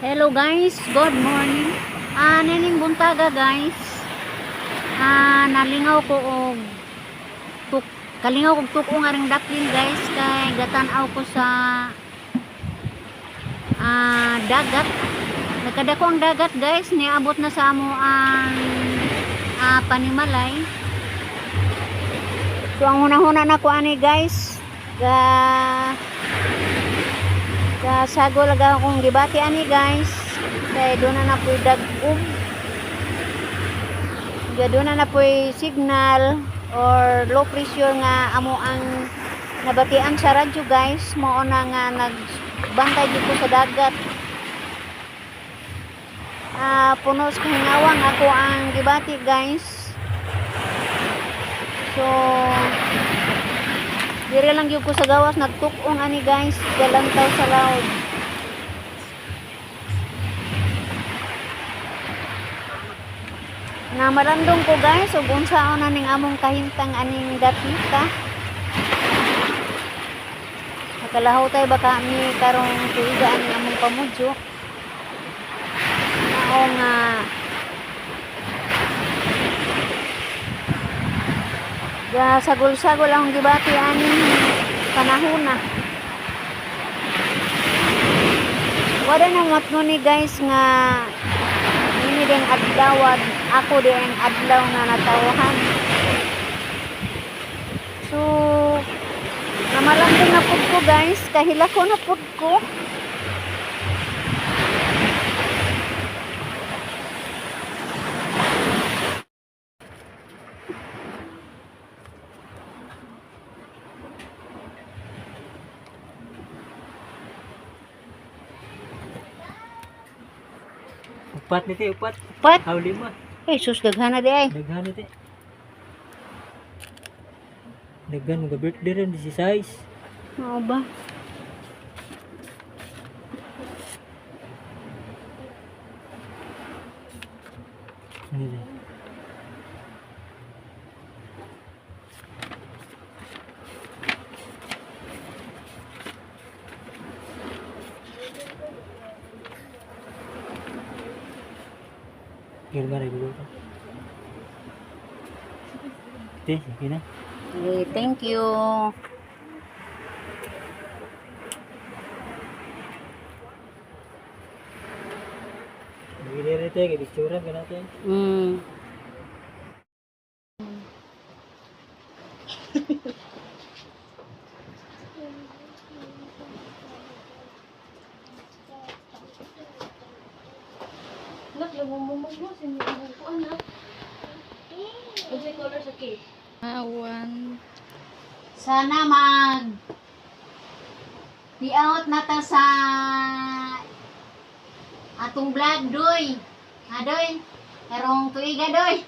Hello guys, good morning. Nining buntaga, guys. Nalingaw ko og tuk kalingaw kog tuk-ong aring daplin, guys, kay gatan-aw ko sa dagat. Nagkadako ang dagat, guys, niabot na sa amo ang panimalay. So ang hunahuna nako ani, guys, ga kasagol aga akong gibati ani, guys. Kay doon na na po'y dag-um. Kaya doon na na po'y signal or low pressure nga amo ang nabatian sa radyo, guys. Mao na nga nagbantay dito sa dagat. Puno sa kahingawang ako ang gibati, guys. So dire lang gyud ko sa gawas nagtuk-ong ani, guys, galantaw sa laod. Na malandong ko, guys, ug unsaon na ning among kahimtang aning dapita. Nakalahaw tayo baka mi karong tuiga aning among pamudyo. Mao nga ga sagol-sagol ang gibati aning panahona. Wala na matno ni, guys, nga ini din adlaw, ako din ang adlaw nga natawhan. So namalandong na pud ko, guys, kahila ko na pud ko. Upat ni te, upat. Upat. Aw, lima. Eh sus, daghan na di ay. Daghan ni te. Daghan mga birthday rin, 16. Mao ba? Ano te? Girma rin, Google ka. Te, sige na. Okay, thank you. Bili rin te, kay ka natin. Nak, lumumumog mo. Sinigil ko, anak. Ano yung color sa cake? One. Sana mag out na ta sa atong vlog, doy. Adoy, karong tuiga, doy.